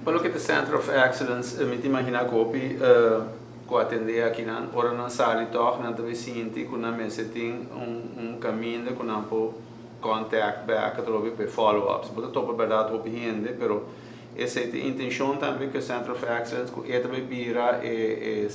Pa loke ta Center of Excellence, mi ta imagina cu hopi cu atende aki nan, ora nan sali toch, nan ta bay sinti cu nan mester tin un caminda cu nan por contact back atrobe pa e follow-ups. Bo ta topa berdad hopi hende, pero esey ta e intencion tambe cu e Center of Excellence, cu e ta bay bira e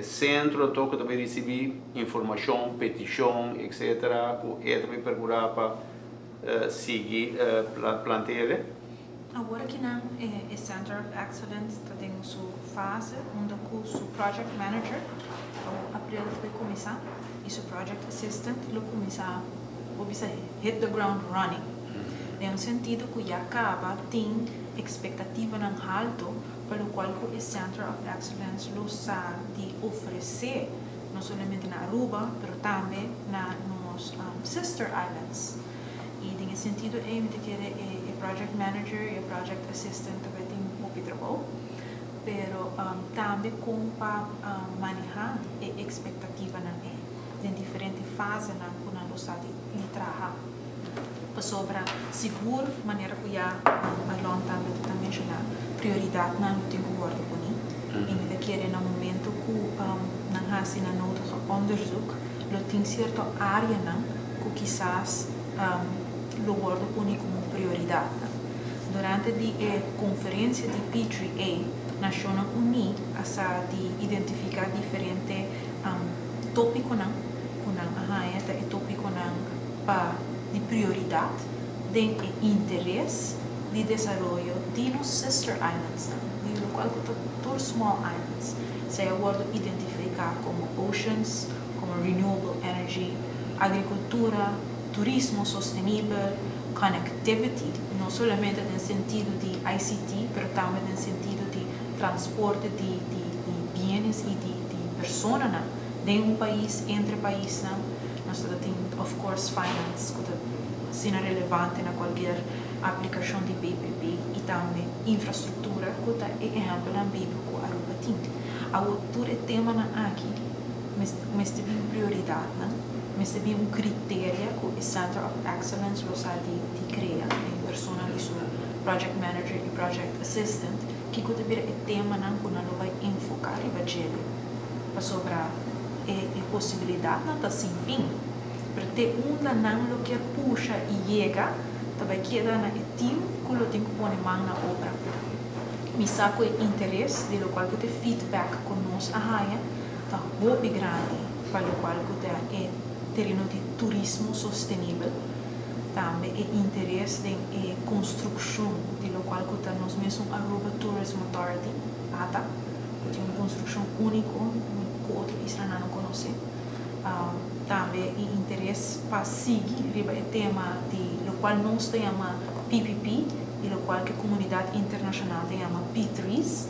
centro anto cu ta bay ricibi informacion, peticion, etc. Cu e ta bay percura pa sigui plante'le. Awor akinan e Center of Excellence ta den su fase unda cu su project manager april ta bay cuminsa y su project assistant lo cuminsa, bo bisa, hit the ground running. Den un sentido cu ya caba tin expectativanan halto pa locual cu e Center of Excellence lo sa di ofrece no solamente na Aruba pero tambe na nos sister islands. Y den e sentido ey mi ta kere e project manager y e project assistant tambe tin hopi trabou, pero tambe con pa maneha e expectativanan ey den diferente fasenan cu nan lo sa di traha. Pasobra sigur, manera cu ya Marlon tambe ta menciona, prioridadnan lo tin cu wordo poni y mi ta kere na momento cu nan haci nan nodige onderzoek lo tin cierto areanan cu kisas lo wordo poni como prioridad. Durante di e conferencia di P3A, Nacionnan Uni a sa di identifica diferente topiconan cu nan a haya ta e topiconan pa di prioridad den e interes di desaroyo di nos sister islands nan, di locual cu ta tur small islands. Esey a wordo identifica como oceans, como renewable energy, agricultura, turismo sostenibel, connectivity, no solamente den sentido di ICT, pero tambe den sentido di transporte di bienes y di personanan den un pais, entre paisnan. Nos ta tin, of course, finance, cu ta asina relevante na cualkier aplicacion di PPP, y tambe infrastructura, cu ta e ehempelnan bibo cu Aruba tin. Awo tur e temanan aki mester bin prioridadnan, mester bin un criteria cu e Center of Excellence lo sa di crea den persona di su project manager y project assistant, kico ta bira e temanan cu nan lo bay enfoca riba dje, pasobra e posibilidadnan ta sin fin. Pero te unda nan lo kier pusha y yega, ta bay keda na e team cu lo tin cu pone man na obra. Mi sa cu e interes di locual cu ta feedback cu nos a haya ta hopi grandi pa locual cu ta e tereno di turismo sostenibel, tambe e interes den e construccion di locual cu ta nos mes Aruba Tourism Authority, ATA, cu tin un construccion unico cu otro islanan no conoce. Tambe e interes pa sigui riba e tema di locual nos ta yama PPP y locual cu comunidad internacional ta yama P3s,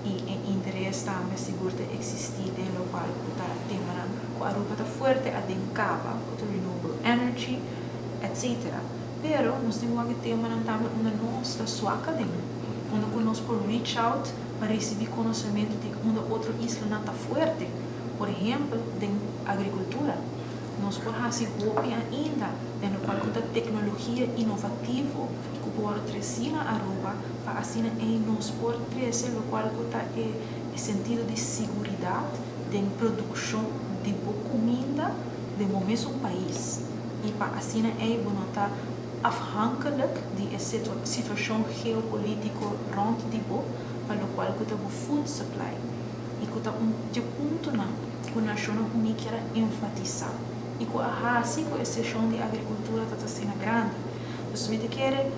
y e interes tambe sigur ta existi den locual cu ta temanan cu Aruba ta fuerte aden caba, cu ta renewable energy, etc. Pero nos tin wak temanan tambe unda nos ta zwak aden, unda cu nos por reach out pa ricibi conocemento di unda otro islanan ta fuerte. Por ehempel, den agricultura. Nos por haci hopi ainda den locual cu ta tecnologia innovativo cu por trece na Aruba pa asina ey nos por trece locual cu ta e sentido di seguridad den produccion di bo cuminda den bo mes pais y pa asina ey bo no ta afhankelijk di e situacion geopolitico rond di bo pa locual cu ta bo food supply, y cu ta un di puntonan cu Nacionnan Uni kier enfatisa y cu a hasi cu e sesion di agricultura ta asina grandi. Dus mi ta kere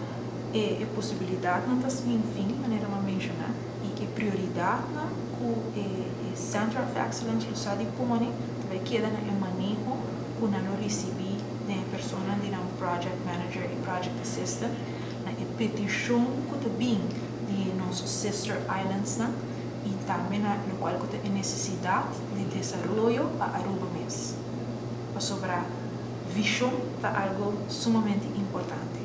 e posibilidadnan ta sin fin, manera mi a menciona, y e prioridadnan cu e Center of Excellence lo sa di pone tambe keda na e maneho cu nan lo ricibi den persona di nan project manager y project assistant, na e peticion cu ta bin di nos sister islands nan y tambe na locual cu ta e necesidad di desaroyo pa Aruba mes. Pasobra vision ta algo sumamente importante.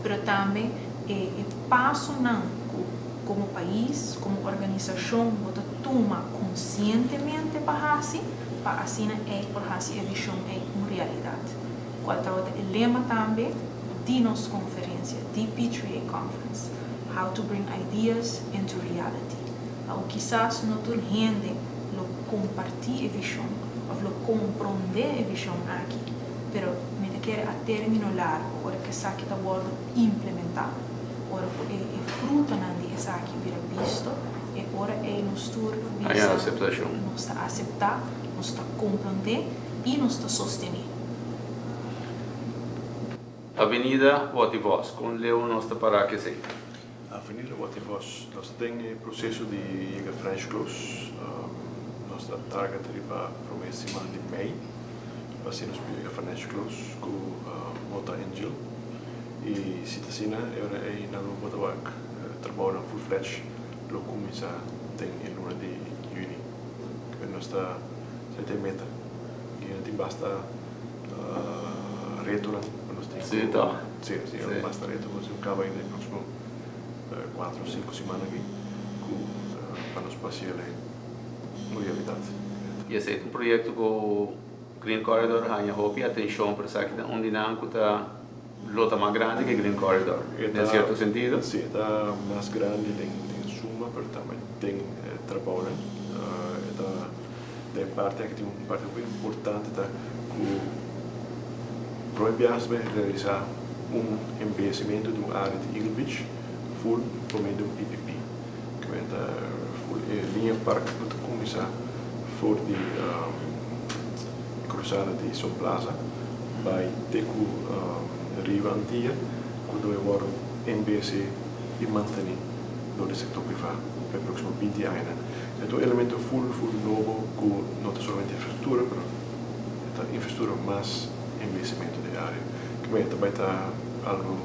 Pero tambe e pasonan cu como pais, como organisacion, bo ta tuma conscientemente pa hasi, pa asina ey por hasi e vision ey un realidad. Cual ta e lema tambe di nos conferencia, di P3A Conference. How to bring ideas into reality. Of kisas no tur hende lo comparti e vision of lo compronde e vision aki, pero mi ta kere a termino largo, ora cu esaki ta wordo implementa, ora cu e frutanan di esaki bira bisto, e ora ey nos tur Hay bisa aceptacion. Nos ta acepta, nos ta compronde y nos ta sostene. Avenida Watty Vos, con leu nos ta para cu esey? Avenida Watty Vos, nos ta den e proceso di yega French Close. Nos ta target riba prome siman di mei pa asina nos por yega French Close cu Mota Angel. Y si ta asina, e ora ey nan lo por ta wak trabounan full fledged lo cuminsa den e luna di juni. Nos ta sete e meta y no tin basta retonan cu nos tin. Sí, toch? Sí, sí, basta reto cu nos tin cu caba ainda e proximo 4 o 5 siman aki cu pa nos por haci un realidad. Y esey ta un proyecto cu Green Corridor haña hopi atencion, pero esaki ta un di nan cu ta lo ta mas grandi cu Green Corridor, den cierto sentido. Sí, e ta mas grandi den suma, pero tambe den trabounan. E ta den parti aki tin un parti hopi importante ta cu prome biaha bay realisa un embeyecimento di un area di Eagle Beach full por medio di un PPP. Cu ta full e linea park cu ta cuminsa for di cruzada di Sun Plaza bay te cu Riva Antia cu ta bay wordo embeyece y manteni door di sector priva pa e proximo 20 añanan. E ta un elemento full full nobo cu no ta solamente infrastructura, pero e ta infrastructura mas embeyecimento di e area. Cu ta bay ta algo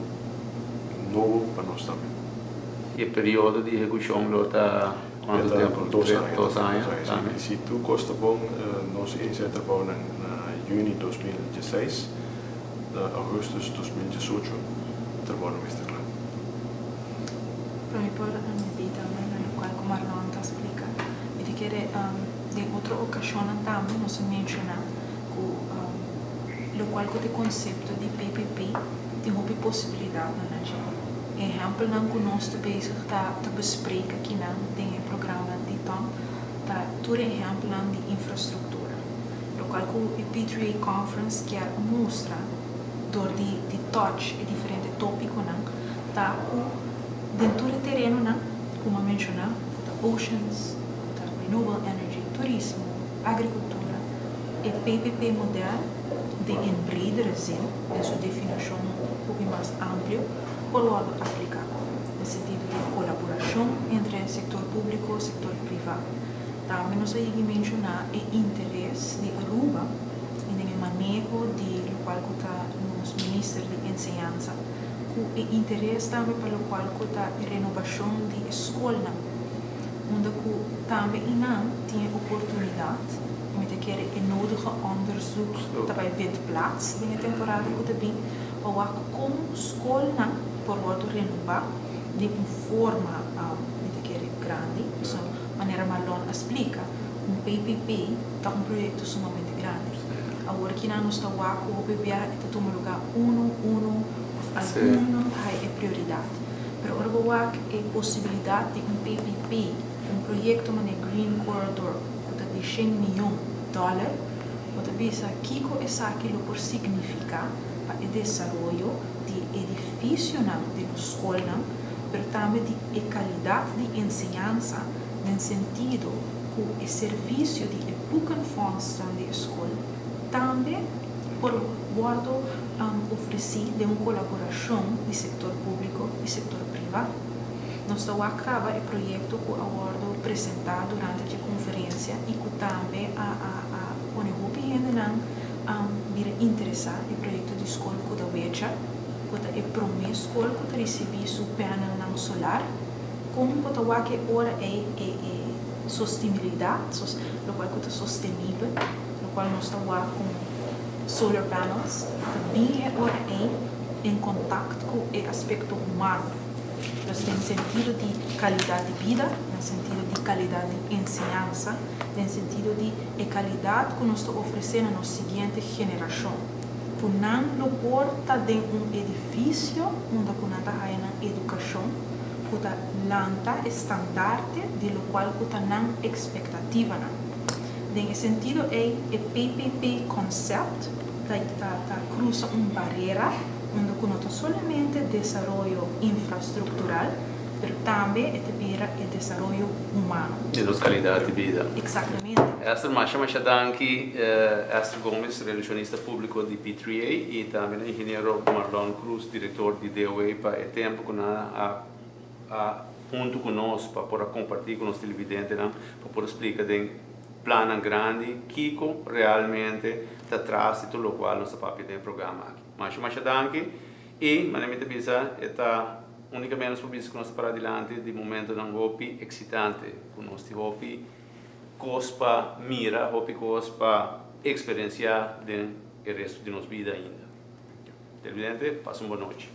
nobo pa nos tambe. E periodo di ehecucion lo ta cuanto tempo? 2 aña. 2 aña. 2 aña, si. Si tur cos ta bon, nos a inicia trabou na juni 2016, na augustus 2018 trabou no mester cla. Pa mi por añadi tambe na locual cu Marlon ta splica. Mi ta kere den otro ocasion tambe nos a menciona cu locual cu e concepto di PPP tin hopi posibilidad na dje. Ehempelnan cu nos ta bezig ta bespreken akinan den e programa di TOM ta tur ehempelnan di infrastructura. Locual cu e P3A Conference kier mustra door di touch e diferente topiconan ta cu den tur e terenonan, como a menciona, ta oceans, ta renewable energy, turismo, agricultura, e PPP model den bredere zin, den su definicion un poco mas amplio, por wordo aplica, den sentido di colaboracion entre sector publico y sector priva. Tambe nos a menciona e interes di Aruba den e maneho di locual ta nos minister di enseñansa, cu e interes tambe pa locual ta renobacion di scol, unda cu tambe einan tin oportunidad, mi ta kere e nodige onderzoek tambe vindt plaats den e temporada cu ta bin, pa wak con scolnan por wordo renoba di un forma mi ta kere grandi, so manera Marlon a splica, un PPP ta un proyecto sumamente grandi. Awor cu nos ta wak cu PPP ta tuma lugar uno, uno, of algun e prioridad. Pero ora wak e posibilidad di un PPP, un proyecto manera Green Corridor, cu ta di 100 miyon dollar, bo ta bisa kico esaki lo por significa pa e desaroyo di edificionan di scolnan, pero tambe di e calidad di enseñansa, den sentido cu e servicio di e boekenfonds di scol tambe por wordo ofreci den un colaboracion di sector publico y sector priva. Nos ta caba e proyecto cu a wordo presenta durante e conferencia y cu tambe a pone hopi hendenan bira interesa, e proyecto di scol Kudawecha, cu ta e prome scol cu ta ricibi su panelnan solar, con bo ta wak e ora e sostenibilidad, locual cu ta sostenibel, locual nos ta wak cu solar panels, bin e ora ey en contacto cu e aspecto humano. Dus den sentido di calidad di bida, den sentido di calidad di enseñansa, den sentido di e calidad cu nos ta ofrece na nos siguiente generacion. Cu nan lo por ta den un edificio unda cu nan ta haya educacion. ku ta lanta e standarte di lokual ku ta nan ekspektativanan. Den e sentido ei e PPP concept ta ta ta krusa un barera unda ku no ta solamente desaroyo infrastruktural pero tambe e ta bira e desaroyo humano. Di nos kalidat di bida. Eksaktamente. Esther, masha masha danki. Esther Gomes, relashonista públiko di P3A i tambe na ingeniero Marlon Cruz, direktor di DOA pa e tempu ku nan a a huntu ku nos pa por a kompartí ku nos televidentenan pa por a splika den plannan grandi kiko realmente ta tras di tur lokual nos ta papia den e programa aki. Masha masha danki i manera mi ta bisa e ta unikamente nos por bisa ku nos ta para dilanti di momentonan hopi eksitante ku nos tin hopi kos pa mira, hopi kos pa eksperensiá den e resto di nos bida ainda. Televidente, pasa un bon nochi.